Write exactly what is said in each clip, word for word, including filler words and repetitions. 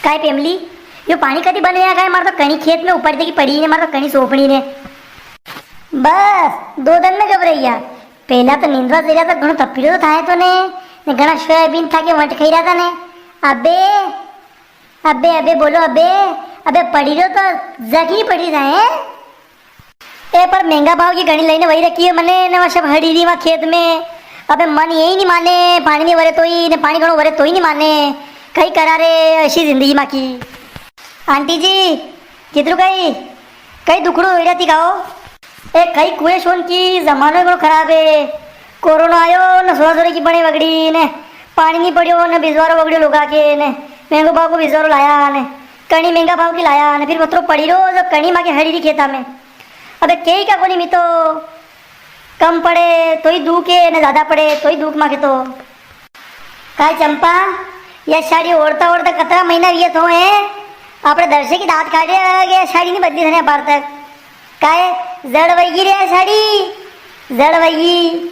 काय पेमली, यो पाणी कदी बंद होया काय? मारे तो कणी खेत में उपाड़ी देकी पड़ी ने, मारे तो कणी सोपणी ने। बस, दो दिन में घबराइया। पेला तो नींदवा जरिया तो घणो तपीरो तो थाए तो ने, ने घणा सोयाबीन था के वंट खाई रहा था ने। अबे, अबे, अबे बोलो अबे, अबे पड़ी रो तो जगी पड़ी रहे। ए, पर महंगा भाव की घणी लईने वही रखी है मने, ने वा सब हड़ी री वा खेत में। अबे मन यही नी माने, पाणी नी वरे तोई, ने पाणी घणो वरे तोई नी माने। कई करा रे ऐसी जिंदगी मा की। आंटी जी, किधर गई? कई दुखड़ो होई रहती गाओ। ए, कई कुए सोन की जमानो घणो खराब है। कोरोना आयो, न सोरा सोरी की बने वगड़ी ने, पाणी नी पड़ियो, न बिजवारो वगड़ियो लोगा के ने, महंगो भाव को बिजवारो लाया ने, कणी महंगा भाव की लाया ने, फिर वतरो पड़ी रो जो कणी माके हड़ी री खेता में। अबे केई का कोनी, मी तो कम पड़े तो ही दुख है, ने ज्यादा पड़े तो ही दुख माके तो। काय चंपा, या साड़ी ओढ़ता ओढ़ता कतरा महीना विये तो है? आपणे दर्शे की दांत काढ़ रहे हो, या साड़ी नी बदली थने अबार तक। काय जड़ वही रे साड़ी, जड़ वही।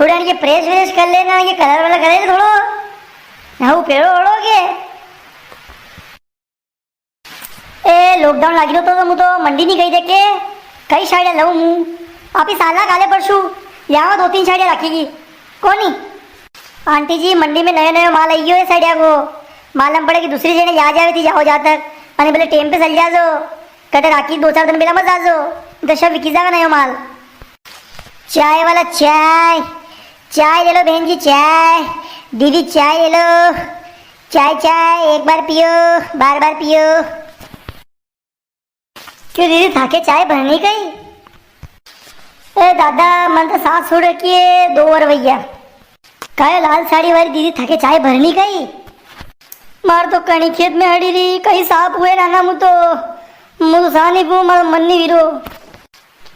थोड़ा इनके प्रेस व्रेस कर लेना, ये कलर वाला करे थोड़ो। हाँ, वो पेड़ो ओढ़ोगे। ए, lockdown लागी रो तो, तो मु तो मंडी नी गई देखे, कई साड़िया लऊं मु। आप ही साला काले परसू, यहाँ दो तीन साड़िया रखेगी। कोनी? आंटी जी, मंडी में नयो नयो माल आई गयो है साड़िया को। मालूम पड़े कि दूसरी जने या जावे थी, जाओ जा तक। अने बोले टेम पे चल जाजो। कटे राखी दो चार दिन पहला मत जाजो। तो सब विकी जागा नयो माल। चाय वाला चाय, चाय ले लो बहन जी, चाय। दीदी चाय ले लो। चाय, चाय, एक बार पियो, बार बार पियो। क्यों दीदी, थाके चाय भरनी कई? ए दादा, मन तो सास छोड़ रखी है, दो और भैया। कायो लाल साड़ी वाली दीदी, थाके चाय भरनी कई? मार तो कणी खेत में हड़ी री, कई साफ हुए ना, ना, मु तो, मु तो सा नी पू, मारो मन नी विरो।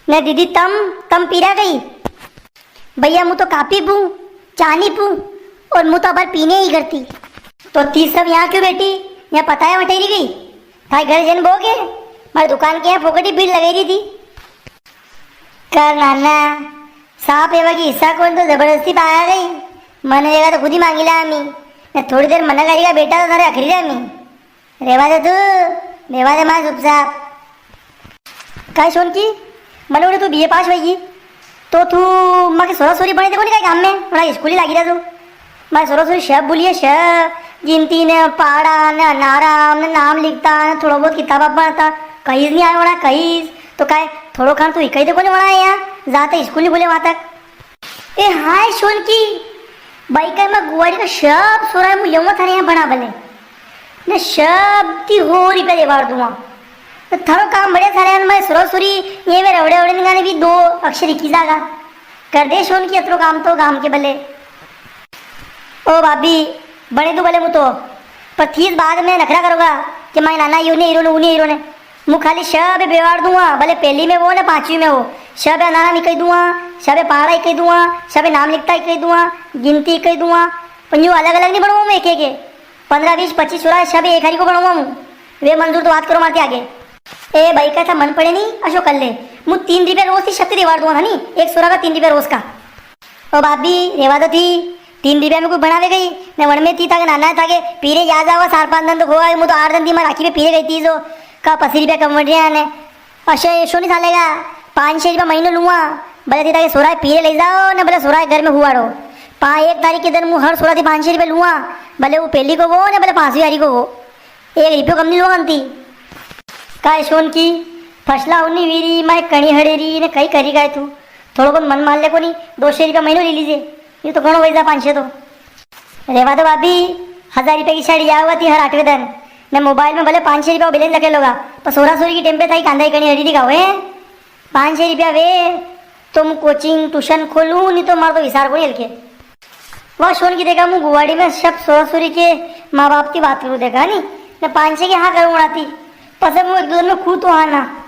ने दीदी, तम, तम पीरा कई? भैया, मु तो कापी पू, चा नी पू, और मु तो अबार पीने ही करती। तो ती सब यहाँ क्यों बैठी? यहाँ पता है वटेरी गई? थाई घर जन बोगे, मारी दुकान के यहाँ फोकटी भीड़ लगाई री थी। कर नाना, साफ एवा की हिस्सा कोनी तो जबरदस्ती पाया गई। मने जगह तो खुद ही मांगी ला मी। ने थोड़ी देर मना करेगा बेटा तो थारे अखरी रहा मी। रेवा दे तू, रेवा दे मां चुपचाप। काय सोनकी, मने उड़े तू बीए पास होई, तो तू माके सोरा सोरी बने देखो नी काय काम में, बड़ा स्कूल ही लागी रहा तू। मारे सोरा सोरी शब बोलिए शब, गिनती ने, पाड़ा ने, नाराम ने, नाम लिखता ने, थोड़ा बहुत किताबा पढ़ता, कईज नी आया होना, कईज। तो काय, थोड़ो खान तू इकाई देखो नी बना है यहाँ, जहाँ तक स्कूल नी बोले वहाँ तक। ए हाय सोनकी, बाई का मैं गुवाड़ी का शब सोरा है, मु यमो थारे यहाँ बना भले। ने शब ती हो रुपया देवार दूंगा। तो थारो काम बढ़िया थारे यहाँ, मैं सोरा सोरी, ये में रवड़े रवड़े निगाने भी दो अक्षर इकी जागा। कर दे सोनकी अतरो काम तो गाम के भले। ओ भाभी, बने तू भले मु तो, पर थी बाद में नखरा करोगा कि माई नाना यू नी हीरो ने, ऊ नी हीरो ने। मु खाली श पे बेवार दूंगा, भले पहली में वो ने पांचवी में वो। श पे अनारा ही कही दूंगा, श पे पहाड़ा ही कही दूंगा, श पे नाम लिखता ही कही दूंगा, गिनती ही कही दूंगा। पर यूं अलग-अलग नी बनवाऊं मैं एक-एक के। पन्द्रह, बीस, पच्चीस छोरा श पे एक हारी को बनवाऊं मु। वे मंजूर तो बात करो मारती आगे। ए भाई, का था मन पड़े नी, अशो कर ले। मु तीन रुपया रोज की शक्ति देवार दूंगा था नी, एक छोरा का तीन रुपया रोज का। ओ भाभी, रेवा दो थी, तीन रुपया में कोई बनावे गई, ने वण में थी थाके नाना थाके पीरे याद आवा, चार पांच दन तो खोवा, मु तो आठ दन थी मां राखी पे पीरे गई थी, जो का पसी रुपया कम वण रिया ने। अशे, अशो नी चालेगा, पांच सौ रुपया महीनो लूंगा, भले थी थाके सोरा पीरे ले जाओ, ने भले सोरा घर में हुआड़ो। पा एक तारीख के दिन मु हर सोरा थी पांच सौ रुपया लूंगा, भले वो पहली को वो, ने भले पांचवी हारी को वो। एक रुपयो कम नी लूंगा अंती। काय सोनकी, फसला उन्नी वीरी, माय कणी हड़ेरी, ने कई करी काय तू? थोड़ो बहुत मन मार ले कोनी, दो सौ रुपया महीनो ले लीजे। ये तो घणो वैसा पाँच सौ तो। रेवा दो भाभी, हजार रुपया की साड़ी आवा थी हर आठवें दिन। ने मोबाइल में भले पाँच सौ रुपया balance रखे लोगा, पर सोरा सोरी की टेम पे थाई कांदा ही कणी हरी दिखाओ, हैं? पाँच सौ रुपया वे, तो मु coaching, tuition खोलूं, नी तो मार तो विचार कोनी हल्के। वाह, सोनकी देखा, मु गुवाड़ी में सब सोरा सोरी के माँ बाप की बात करूँ देखा, नी? ने पाँच सौ की हाँ करूँ उड़ाती। पसे मु एक दो दिन में खू तो हाँ ना।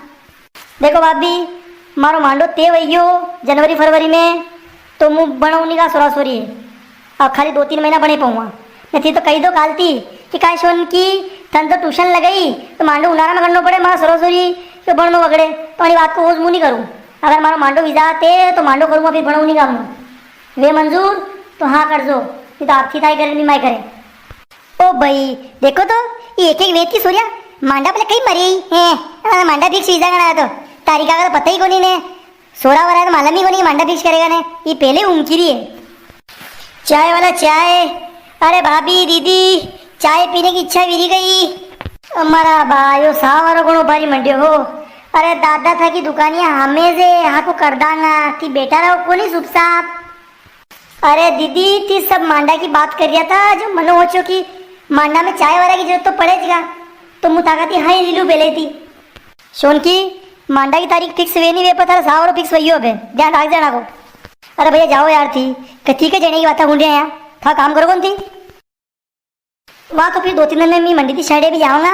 देखो भाभी, मारो मांडो ते वही गयो जनवरी फरवरी में, तो मु बनाऊं नी का सोरा सोरी। अब खाली दो तीन महीना बने पाऊंगा। ने थी तो कही दो कालती कि काय सोनकी, थन तो tuition लगाई, तो मांडो उनारा में करनो पड़े, मारा सोरा सोरी के बननो वगड़े, तो अणी बात को ओज मु नी करूं। अगर मारो मांडो वीजा ते, तो मांडो करूंगा, फिर बनाऊं नी का मु। वे मंजूर, तो हाँ कर जो, नी तो आपकी ताई करे, नी माय करे। ओ भाई, देखो तो, ये एक एक वेत की सोरिया, मांडा पहले कई मरी है, मांडा fix वीजा गणा तो, तारीखा का तो पता ही कोनी ने, सोरा वरा तो मालूम ही कोनी कि मांडा fix करेगा ने, ये पहले उमकी रही है। चाय वाला चाय, अरे भाभी, दीदी, चाय पीने की इच्छा विरी गई। अमारा बा, यो सावरो घणो भारी मंड्यो हो। अरे दादा था की दुकानिया हमें जे हाको कर दांगा, ती बेटा रहो कोनी सुप साप। अरे दीदी, ती सब मांडा की बात कर रिया था, जो मनो होचो कि मांडा में चाय वाला की जरूरत तो पड़ेजगा, तो मु थाका ती हाँ ही लीलू पहले थी। सोनकी, मांडा की तारीख fix वे नी वे, पर थारा सावरो fix वही हो बे, ध्यान राख जाना को। अरे भैया जाओ यार, थी कथी के जने की बात हुन रिया यार, था काम करो कौन थी? वाह, तो फिर दो तीन दिन में मी मंडी थी साइड भी जाऊंगा,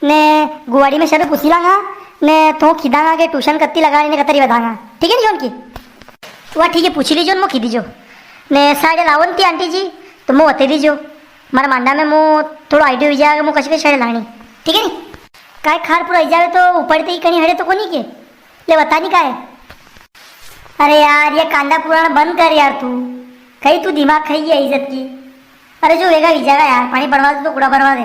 ने गुवाड़ी में सब पूछी लांगा, ने तो खिदांगा के ट्यूशन कत्ती लगानी ने कतरी बतांगा, ठीक है नी सोनकी? वाह ठीक है, पूछी लीजो ने मो खिदीजो, ने साइड लावन थी आंटी जी, तो मो बता दीजो, मारा मांडा में मो थोड़ा आइडिया हो जाएगा, मो कशी कशी साइड लानी, ठीक है नी? काय खार पूरा हो जावे तो ऊपर ते ही कहीं हड़े तो कोनी के? ले बता नी काय। अरे यार, ये कांदा पुराण बंद कर यार तू। कई तू दिमाग खाई है इज्जत की। अरे जो वेगा वीजा का यार, पाणी पड़वा दे तो कूड़ा भरवा दे।